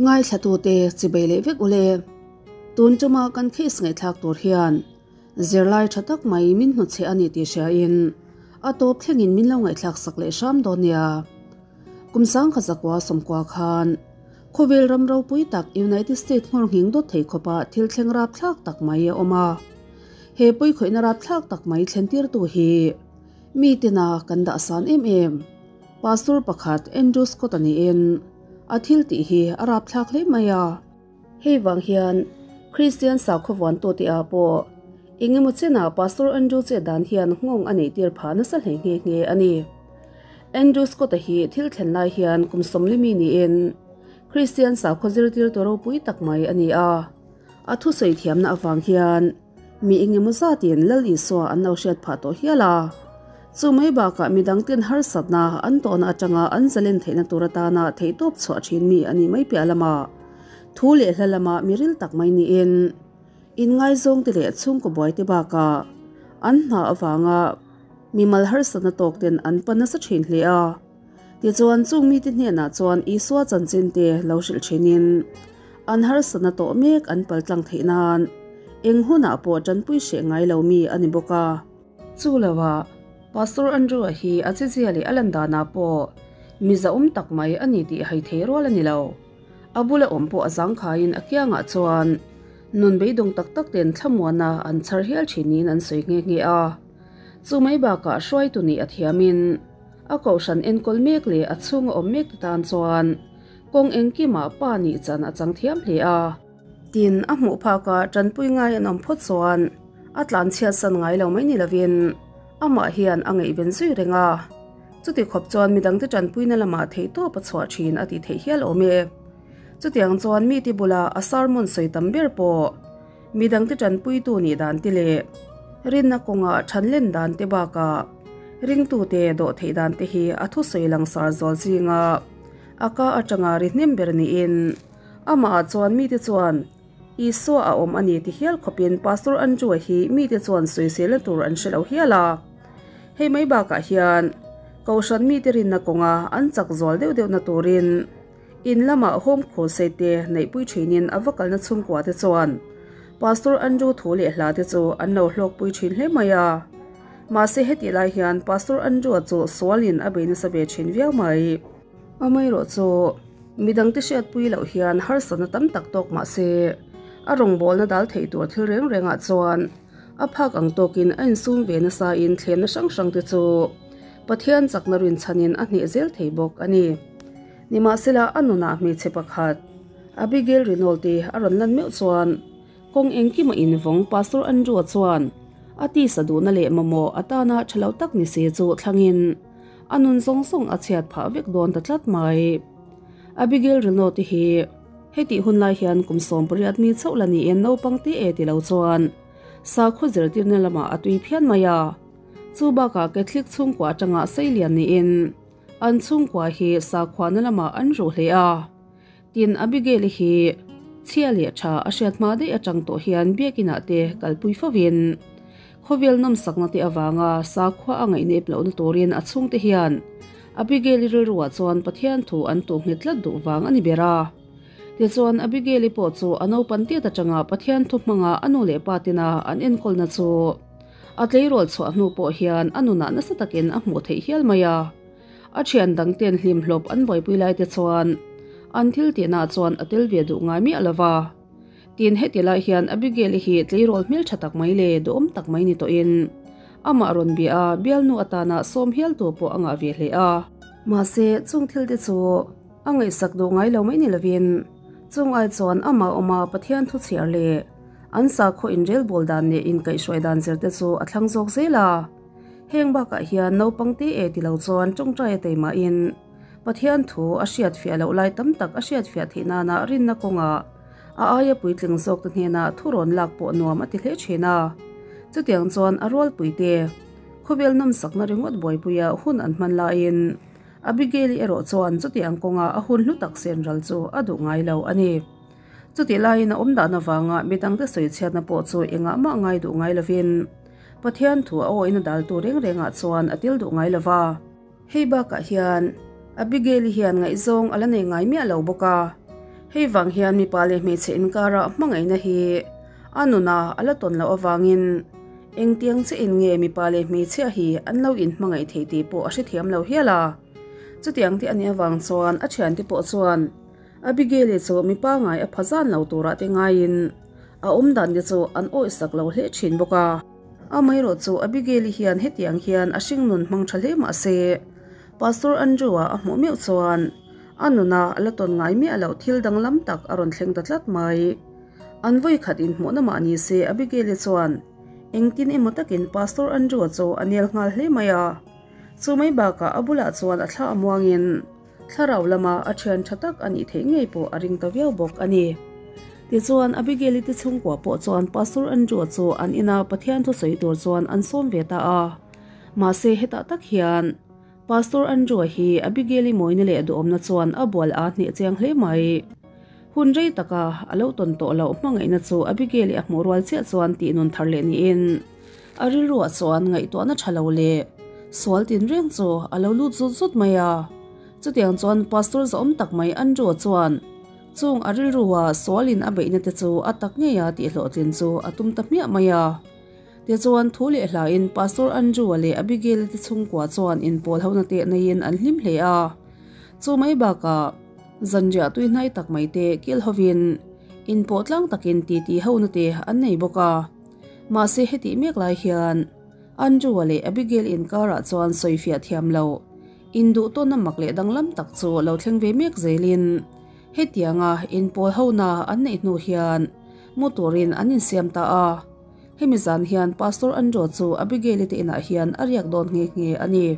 Ngaithlatute chibei leh vek ule. Tun tuma kan case ngaihthlak tur hian zirlai tha tak mai min hnuchhe a ni tih hriain a tawp thlengin min lo ngaihthlak sak leh hram dawn nia. Kum sangkhat zakua sawmkua khan khawvel ram ropui tak United States nghawr nghing dawt thei khawpa thil thleng rapthlak tak mai a awm a. He pawikhawihna rapthlak tak mai thlentirtu hi mi tina kan dah san em em. Pastor pakhat Andrew Scott-a niin a thil tih hi a rapthlak hle mai a. Hei vang hian Kristian sakhaw vuantute ah pawh eng emaw chenah Pastor Andrew che dan hian nghawng a neih tir phah nasa hle nghe nghe a ni. Andrew Scott-a hi thil thlen lai hian kum sawmli mi niin Kristian sakhaw zirtirtu ropui tak mai a ni a. A thusawi thiamna avang hian Mi engemaw zatin Lal Isua an lo hriat phah tawh hial a. Chu mai bakah midangten harsatna an tawhna atanga an zalen theihna tur atana theihtawp chhuah thin mi a nih mai piah lamah thu leh hla lama mi ril tak mai niin inngaizawngte leh chhungkaw buaite bakah an hna avanga mimal harsatna tawkten an pan nasa thin hle a. Tichuan chung mite hnenah chuan Isua chanchinte lo hrilh thinin an harsatna tawh mek an paltlang theih nan eng hunah pawh tanpui hreh ngai lo mi a ni bawk a. Chu loah Pastor Andrew-a hi a chezia leh a lan danah pawh mi zahawm tak mai a ni tih hai thei rual a ni lo. A bula awm pawh a zangkhaiin a kiangah chuan nun beidawng tak tak ten thlamuana an chhar hial thin niin an sawi nghe nghe a. Chu mai bakah hruaitu nih a thiamin A kohhran enkawl mek leh a chhunga awm mek te tan chuan kawng engkimah pa nih chan a chang thiam hle a. Tin, a hmuh phakah tanpui ngai an awm phawt chuan a tlanchhiat san ngai lo mai ni lovin amah hian a ngaihven zui reng a. Chuti khawp chuan midangte tanpuina lamah theihtawp a chhuah thin a tih theih hial awm e. Chutiang chuan mite bula a sermon sawi tam ber pawh Midangte tanpuitu nih dan te leh rinna kawnga thanlen dan te bakah ringtute dawh theih dan te hi a thusawi langsar zual zinga a ka atanga ri hnem ber niin amahah chuan mite chuan Isua a awm a ni ti hial khawpin Pastor Andrew-a hi mite chuan sawiselna tur an hre lo hial a. Hei mai bakah hian Kohhran mite rinna kawnga an chak zual deuh deuhna turin In lamah home crusade te neihpui thinin a va kalna chhungkua te chuan Pastor Andrew thu leh hla te chu an lo hlawkpui thin hle mai a. Mahse hetih lai hian Pastor Andrew-a chu sualin a bei nasa ve thin viau mai. Amaherawh chu midangte hriatpui loh hian harsatna tam tak tawk mahse a rawngbawlna dal theih tur thil reng rengah chuan a phak ang tawkin a insum ve nasain thlenna hrang hrang te chu Pathian chakna rinchhanin a hneh zel thei bawk a ni. Nimahsela, a nunah hmeichhe pakhat, Abigail Rinawlte a rawn lan meuh chuan kawng engkima invawng Pastor Andrew-a chuan a tisa duhna leh mamawh atana tha lo tak ni se chu thlangin a nun zawng zawng a chhiat phah vek dawn ta tlat mai. Abigail Rinawlte hi hetih hun lai hian kum 18 mi chauh la niin naupang te e ti lo chuan sakhaw zirtirna lamah a tui phian mai a, chu bakah Catholic chhungkua atanga seilian niin An chhungkua hi sakhuana lamah an ruh hle a, tin Abigail-i hi chhia leh tha a hriat hma daih atang tawh hian biakinah te kalpui fovin khawvel nawmsakna te avanga sakhua a ngaihnep lohna turin a chhungte hian Abigail-i rilruah chuan Pathian thu an tuh nghet tlat duh vang a ni ber a. Tichuan Abigail-i pawh chu a naupan tiat atanga Pathian thu hmanga a nu leh pa tina an enkawlna chu A tleirawl chhuah hnu pawh hian a nunah nasa takin a hmuh theih hial mai a. A thian dangten hlimhlawp an buaipui lai te chuan an thil tihnaah chuan a tel ve duh ngai miah lo va. Tin, heti lai hian Abigail-i hi tleirawl hmeltha tak mai leh duhawm tak mai ni tawhin amah rawn bia a, bialnu atana sawm hialtu pawh a ngah ve hle a. Mahse, chung thil te chu a ngaihsak duh ngai lo mai ni lovin chung ai chuan amah awma Pathian thu chhiar leh An sakhaw inrelbawl dan leh inkaihhruai dan zir te chu a thlang zawk zel a. Heng bakah hian naupang te e ti lo chuan tawngtai a teimahin Pathian thu a hriatfiah loh lai tam tak a hriatfiah theih nana rinna kawngah a aia puitling zawk te hnenah thu rawn lak pawh nuam a ti hle thin a. Chutiang chuan a rualpui te khawvel nawmsakna ringawt buaipuia hun an hman laiin Abigail-i erawh chuan chutiang kawnga a hun hlu tak sen ral chu a duh ngai lo a ni. Chutih laiin a awm dan avanga mi dangte sawi chhiatna pawh chu engah mah ngai duh ngai lovin Pathian thu a awin a daltu reng rengah chuan a tel duh ngai lo va. Hei bakah hian Abigail-i hian ngaihzawng a la nei ngai miah lo bawk a. Hei vang hian mipa leh hmeichhe inkara hmangaihna hi a nuna a la tawn loh avangin engtiang chiahin nge mipa leh hmeichhia hi an lo inhmangaih thei tih pawh a hrethiam lo hial a. Chutiang te a nih avang chuan a thiante pawh chuan Abigail-i chu mipa ngai a pha zan lo turah te ngaiin a awm dan te chu an awihsak lo hle thin bawk a. Amaherawh chu Abigail-i hian hetiang hian a hringnun hmang tha hle mah se, Pastor Andrew-a a hmuh meuh chuan a nuna a la tawn ngai miah loh thil danglam tak a rawn thleng ta tlat mai. An vawikhat inhmuhna mah ni se Abigail-i chuan engtin emaw takin Pastor Andrew-a chu a nel nghal hle mai a. Chu mai bakah a bulah chuan a thla a muangin thlarau lama a thian tha tak a nih theih ngei pawh a ring ta viau bawk a ni. Tichuan, Abigail-i te chhungkua pawh chuan Pastor Andrew-a chu an ina Pathian thusawi tur chuan an sawm ve ta a. Mahse, hetah tak hian Pastor Andrew-a hi Abigail-i mawina leh duhawmna chuan a bual a hneh chiang hle mai. Hun rei taka a lo tawn tawh loh hmangaihna chu Abigail-i a hmuh rual chiah chuan tih nun thar leh niin a rilruah chuan ngaihtuahna tha lo leh sual tinreng chu a lo lut zut zut mai a. Chutiang chuan Pastor zawm tak mai Andrew-a chuan chung a rilrua sualin a beihna te chu a tak ngeia tihhlawhtlin chu a tum ta hmiah mai a. Tichuan, thu leh hlain Pastor Andrew-a leh Abigail-a te chhungkua chuan inpawl hona teh neiin an hlim hle a. Chu mai bakah, zanriah tui hnai tak mai te kil hovin inpawh tlang takin titi hona te an nei bawk a. Mahse hetih mek lai hian Andrew-a leh Abigail inkarah chuan sawifiah thiam loh induh tawnna mak leh danglam tak chu lo thleng ve mek zelin hetianga inpawl hona an neih hnu hian mu turin an insiam ta a. Hemi zan hian Pastor Andrew chu Abigail-i te inah hian a riak dawn nghe nghe a ni.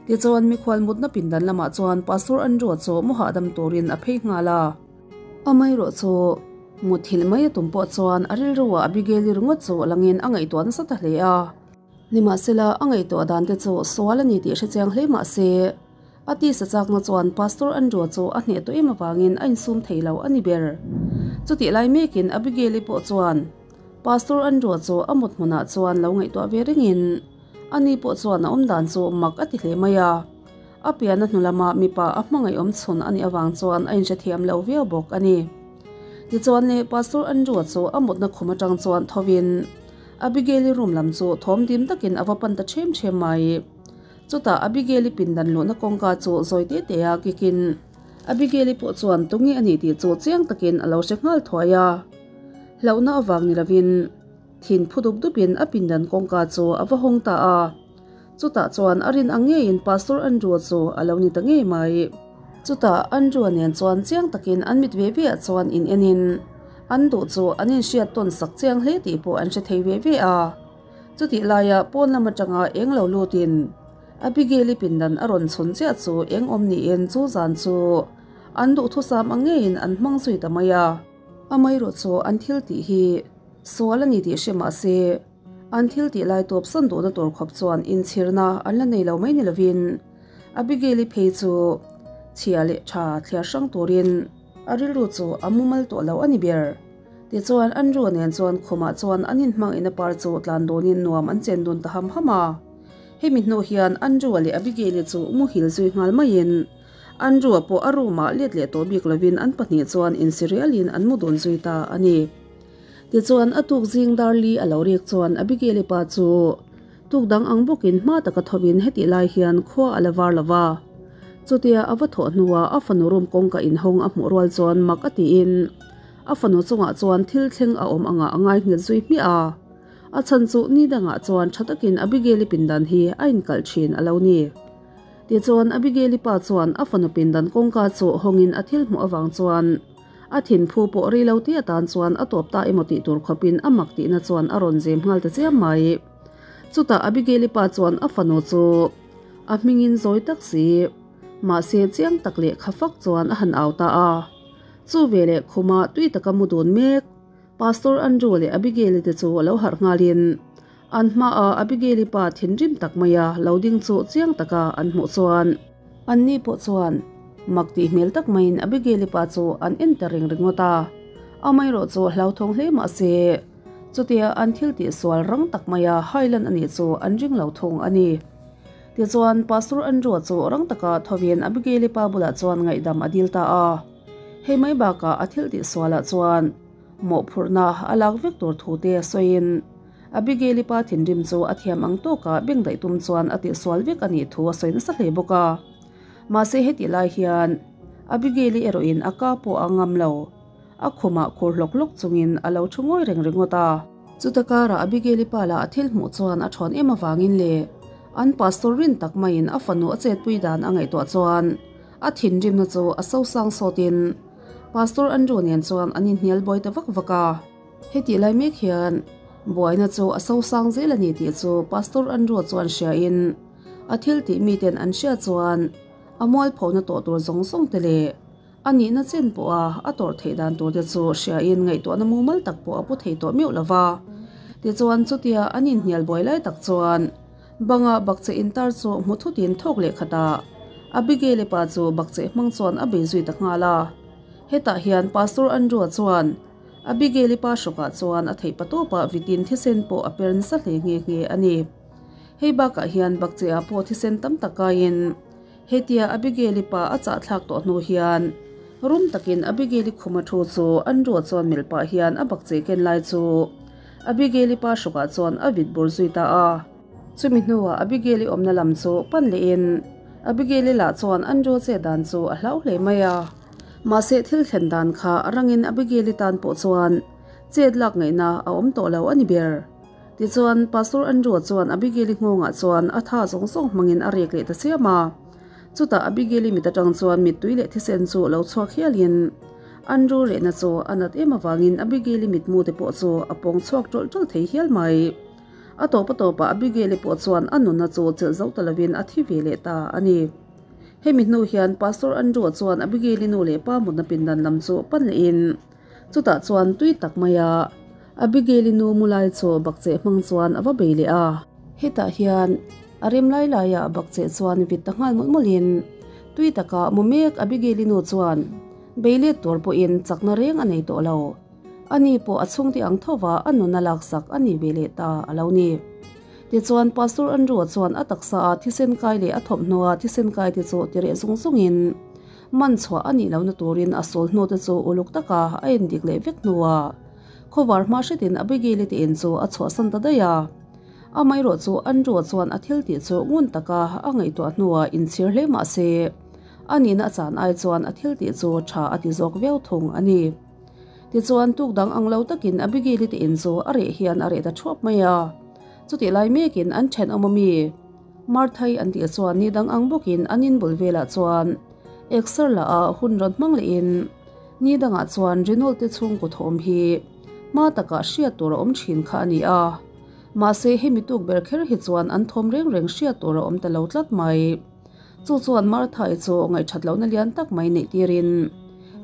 Tichuan mikhual mutna pindan lamah chuan Pastor Andrew chu mu hahdam turin a phei nghal a. Amaherawh chu muthilh mai a tum pawh chuan a rilruah Abigail-i ringawt chu langin a ngaihtuah nasa ta hle a. Nimahsela a ngaihtuah dan te chu sual a ni tih hre chiang hle mah se, a tisa chakna chuan Pastor Andrew chu a hneh tawh em avangin a insum thei lo a ni ber. Chutih lai mekin Abigail-i pawh chuan Pastor Andrew chu a mut hmunah chuan lo ngaihtuah ve ringin ani pawh chuan a awm dan chu mak a ti hle mai a. A pian a hnu lama mipa a hmangaih awm chhun a nih avang chuan a inhrethiam lo viau bawk a ni. Tichuan le Pastor Andrew chu a mutna khum atang chuan thovin Abigail-i room lam chu thawm dim takin a va pan ta ṭhem ṭhem mai. Chutah Abigail-i pindan luhna kawngka chu zawi te te a kikin Abigail-i pawh chuan tunge a nih tih chu chiang takin a lo hre nghal thuai a. Hlauhna avang ni lovin thin phu dup dupin a pindan kawngka chu a va hawng ta a. Chutah chuan a rin ang ngeiin Pastor Andrew-a chu a lo ni ta ngei mai. Chutah Andrew-a nen chuan chiang takin an mit ve ve ah chuan in enin an duh chu an inhriat tawn sak chiang hle tih pawh an hre thei ve ve a. Chutih laia pawn lam atanga eng lo lutin Abigail-i pindan a rawn chhun chiah chu eng awm niin chu zan chu an duhthusam ang ngeiin an hmang zui ta mai a. Amaherawh chu an thil tih hi sual a ni tih hre mah se an thil tih lai tawp san duhna tur khawp chuan inchhirna an la nei lo mai ni lovin Abigail-i phei chu chhia leh tha thliar hrang turin a rilru chu a mumal tawh lo a ni ber. Tichuan Andrew nen chuan khumah chuan an inhmangihna par chu tlan dawnin nuam an chen dun ta ham ham a. Hemi hnu hian Andrew-a leh Abigail-i chu muhil zui nghal maiin Andrew-a pawh a room-ah let leh tawh bik lovin an pahnih chuan insirialin an mu dun zui ta a ni. Tichuan a tuk zing dar li a lo rik chuan Abigail-i pa chu tuk dang ang bawkin hma taka thovin hetih lai hian khua a la var lo va. Chutia a va thawh hnuah a fanu room kawngka inhawng a hmuh rual chuan mak a tiin a fanu chungah chuan thil thleng a awm angah a ngai nghet zui hmiah a. A chhan chu ni dangah chuan tha takin Abigail-i pindan hi a inkalh thin a lo ni. Tichuan Abigail-i pa chuan a fanu pindan kawngka chu hawngin a thil hmuh avang chuan a thinphu pawh rei lo te atan chuan a tawp ta emaw tih tur khawpin a mak tihna chuan a rawn zem nghal ta chiam mai. Chutah Abigail-i pa chuan a fanu chu a hmingin zawi tak si, mahse chiang tak leh kha fak chuan a han au ta a. Chu veleh khuma tui taka mu dun mek Pastor Andrew leh Abigail-i te chu a lo harh nghalin An hmaah Abigail-i pa thinrim tak maia lo ding chu chiang taka an hmuh chuan. Anni pawh chuan mak tih hmel tak maiin Abigail-i pa chu an en ta reng ringawt a. Amaherawh chu hlauthawng hle mah se, chutia an thil tih sual rang tak maia hailan a nih chu an ring lo thung a ni. Tichuan, Pastor Andrew-a chu rang taka thovin Abigail-i pa bulah chuan ngaihdam a dil ta a. Hei mai bakah a thil tih sualah chuan mawhphurhna a lak vek tur thu te sawiin Abigail-i pa thinrim chu a thiam ang tawkah bengdaih tum chuan a tihsual vek a nih thu a sawi nasa hle bawk a. Mahse hetih lai hian Abigail-i erawhin a ka pawh a ngam lo. A khumah khur hlawk hlawk chungin a lo thu ngawi reng ringawt a. Chuta karah Abigail-i pa lah a thil hmuh chuan a thawn em avangin leh an pastor rin tak maiin a fanu a chetpui dan a ngaihtuah chuan a thinrimna chu a sosang sawtin Pastor Andrew nen chuan an inhnial buai ta vak vak a. Hetih lai mek hian buaina chu a sosang zel a ni tih chu Pastor Andrew chuan hriain a thil tih miten an hriat chuan a mualphona tawh tur zawng zawng te leh A nihna chen pawha a tawrh theih dan tur te chu hriain ngaihtuahna mumal tak pawh a pu thei tawh meuh lo va. Tichuan chutia an inhnial buai lai tak chuan banga bakcheh intar chu hmu thutin thawk leh khatah Abigail-i pa chu bakcheh hmang chuan a bei zui ta nghal a. Hetah hian Pastor Andrew-a chuan Abigail-i pa hrawkah chuan a theih patawpah vitin thisen pawh a per nasa hle nghe nghe a ni. Hei bakah hian bakchehah pawh thisen tam tak kaiin Hetia Abigail-i pa a chahthlak tawh hnu hian rum takin Abigail-i khuma thu chu Andrew-a chuan melh pah hian a bakcheh ken lai chu Abigail-i pa hrukah chuan a vit bur zui ta a. Chumi hnuah Abigail-i awmna lam chu pan lehin Abigail-i lah chuan Andrew-a chet dan chu a hlau hle mai a. Mahse thil thlen dan kha a rangin Abigail-i tan pawh chuan chet lak ngaihna a awm tawh lo a ni ber. Tichuan, Pastor Andrew-a chuan Abigail-i nghawngah chuan a tha zawng zawng hmangin a rek leh ta chiam a. Chutah Abigail-i mit atang chuan mittui leh thisen chu lo chhuak hialin Andrew rehna chu a nat em avangin Abigail-i mitmu te pawh chu a pawng chhuak tawlh tawlh thei hial mai. A tawp a tawpah Abigail-i pawh chuan a nunna chu chelh zo ta lovin a thi ve leh ta a ni. Hemi hnu hian Pastor Andrew-a chuan Abigail-i nu leh pa mutna pindan lam chu pan lehin Chutah chuan tui tak maia Abigail-i nu mu lai chu bakcheh hmang chuan a va bei leh a. Hetah hian a rem lai laiah bakcheh chuan vit ta nghal mawlh mawlhin tui taka mu mek Abigail-i nu chuan bei let tur pawhin chakna reng a nei tawh lo. Ani pawh a chhungte ang thova a nuna laksak a ni ve leh ta a lo ni. Tichuan Pastor Andrew-a chuan a taksa a thisen kai leh a thawmhnaw a thisen kai te chu ti reh zung zungin Man chhuah a nih lohna turin a sawl hnu te chu uluk taka a endik leh vek hnuah khawvar hma hretin Abigail-i te in chu a chhuahsan ta daih a. Amaherawh chu Andrew-a chuan a thil tih chu ngun taka a ngaihtuah hnuah inchhir hle mah se, a nihna a chan ai chuan a thil tih chu tha a ti zawk viau thung a ni. Tichuan tuk dang ang lo takin Abigail-i te in chu a reh hian a reh ta thuap mai a. Chutih lai mekin an thenawm ami? Marthai an tih chuan ni dang ang bawkin an in bul velah chuan exer la a hun rawn hmang lehin ni dangah chuan Renault te chhungkaw thawm hi hma takah hriat tur a awm thin kha a ni a. Mahse hemi tuk ber kher hi chuan an thawm reng reng hriat tur a awm ta lo tlat mai. Chu chuan Marthai chu ngaihthat lohna lian tak mai neih tirin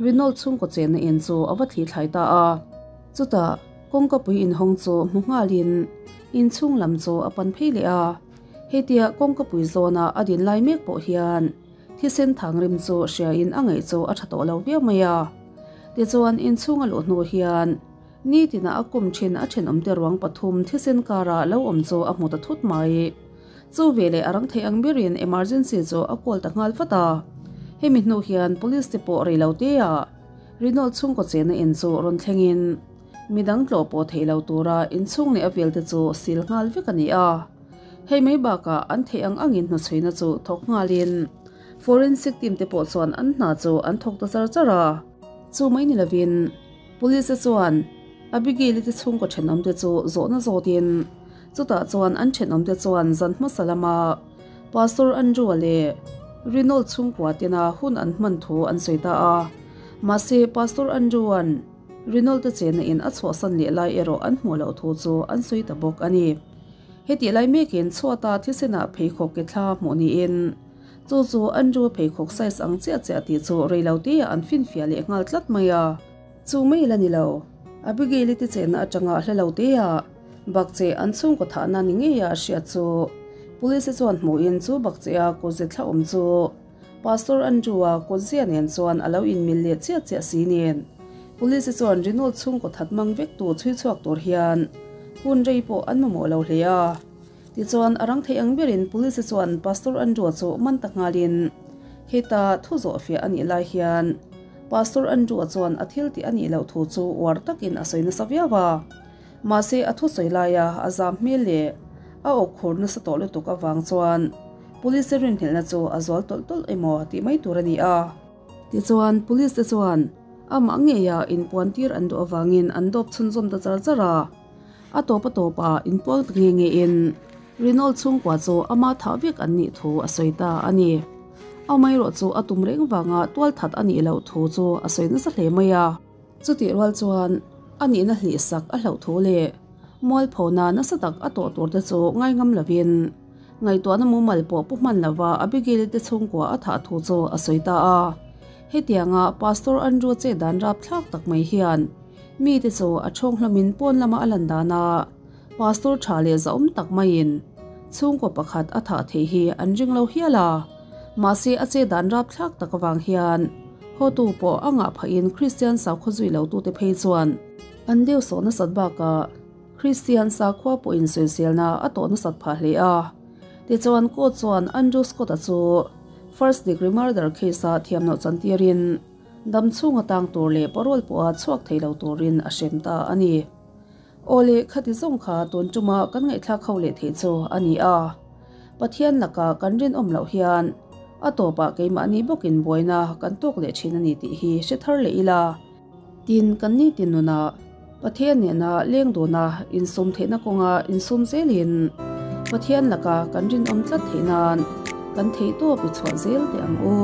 Renault chhungkaw chenna in chu a va thli thlai ta a. Chutah kawngkapui inhawng chu hmu nghalin inchhung lam chu a pan phei leh a. Hetia kawngkapui zawna a din lai mek pawh hian thisen thang rim chu hriain a ngaih chu a tha tawh lo viau mai a. Tichuan inchhung a luh hnu hian nitina a kum thin a thenawmte ruang pathum thisen kara lo awm chu a hmu ta thut mai. Chu veleh a rang thei ang berin emergency chu a call ta nghal vat a. Hemi hnu hian police te pawh rei lo te ah Renault chhungkaw chenna in chu rawn thlengin midang tlawh pawh theih lo tura inchhung leh a vel te chu sil nghal vek a ni a. Hei mai bakah an theih ang angin hnuchhuina chu thawk nghalin forensic team te pawh chuan an hna chu an thawk ta char char a. Chu mai ni lovin police te chuan Abigail-i te chhungkaw thenawm te chu zawhna zawtin Chutah chuan an thenawmte chuan zan hmasa lama Pastor Andrew-a leh Rinold chhungkua tena hun an hman thu an sawi ta a. Mahse, Pastor Andrew-a'n Rinold-te chenna in a chhuahsan leh lai erawh an hmuh loh thu chu an sawi ta bawk a ni. Hetih lai mekin chhuata thisenah pheikhawk ke thla hmuh niin chu chu Andrew-a pheikhawk size ang chiah chiah tih chu reiloteah an finfiah leh nghal tlat mai a. Chu mai la ni lo, Abigail-i te chenna atanga hla lo teah Bakcheh an chhungkaw thahna ni ngeia a hriat chu Police chuan hmuhin chu Bakcheh-a kawtze thla awm chu Pastor Andrew-a kawtzia nen chuan a lo inmil leh chiah chiah si nen Police chuan Renault chhungkaw that mang vek tu chhui chhuak tur hian hun rei pawh an mamawh lo hle a. Tichuan a rang thei ang berin Police chuan Pastor Andrew-a chu man ta nghalin heta thu zawhfiah a nih lai hian. Pastor Andrew-a chuan a thil tih a nih loh thu chu uar takin a sawi nasa viau a. Mahse a thusawi laia a zam hmel leh a awk khur nasa tawh lutuk avang chuan Police te rinhlelhna chu a zual tawlh tawlh emaw tih mai tur a ni a. Tichuan Police te chuan amah ngeia inpuan tir an duh avangin an dawp chhunzawm ta char char a. A tawp a tawpah inpuang ta nge nge in Reynold chhungkua chu ama thah vek an nih thu a sawi ta a ni. Amaherawh chu a tum reng vanga tual that a nih loh thu chu a sawi nasa hle mai a. Chutih rual chuan a nihna hlih sak a hlauh thu leh mualphona nasa tak a tawh tur te chu ngaingam lovin ngaihtuahna mumal pawh pu hman lova Abigail te chhungkua a thah thu chu a sawi ta a. Hetianga Pastor Andrew che dan rapthlak tak mai hian mite chu a chhawng hlawmin pawn lama a lan dana Pastor tha leh zahawm tak maiin chhungkaw pakhat a thah theih hi an ring lo hial a. Mahse a che dan rapthlak tak avang hian hotu pawh a ngah phahin Kristian sakhua zui lo tute phei chuan an deu sawh nasat bakah Kristian sakhua pawhin sawiselna a tawh nasat phah hle a. Tichuan court chuan Andrew Scott-a chu first degree murder case-a thiamloh chantirin dam chhunga tang tur leh parole pawha chhuak thei lo turin a hrem ta a ni. Awle, khati zawng kha tun tuma kan ngaihthlak ho leh theih chu a ni a. Pathian lakah kan rinawm loh hian a tawpah keimahni bawkin buaina kan tawk leh thin a ni tih hi hre thar leh ila. Tin, kan ni tin nunah Pathian nena leng duna insum theihna kawnga insum zelin Pathian laka kan rinawm tlat theih nan kan theihtawp i chhuah zel teh ang u.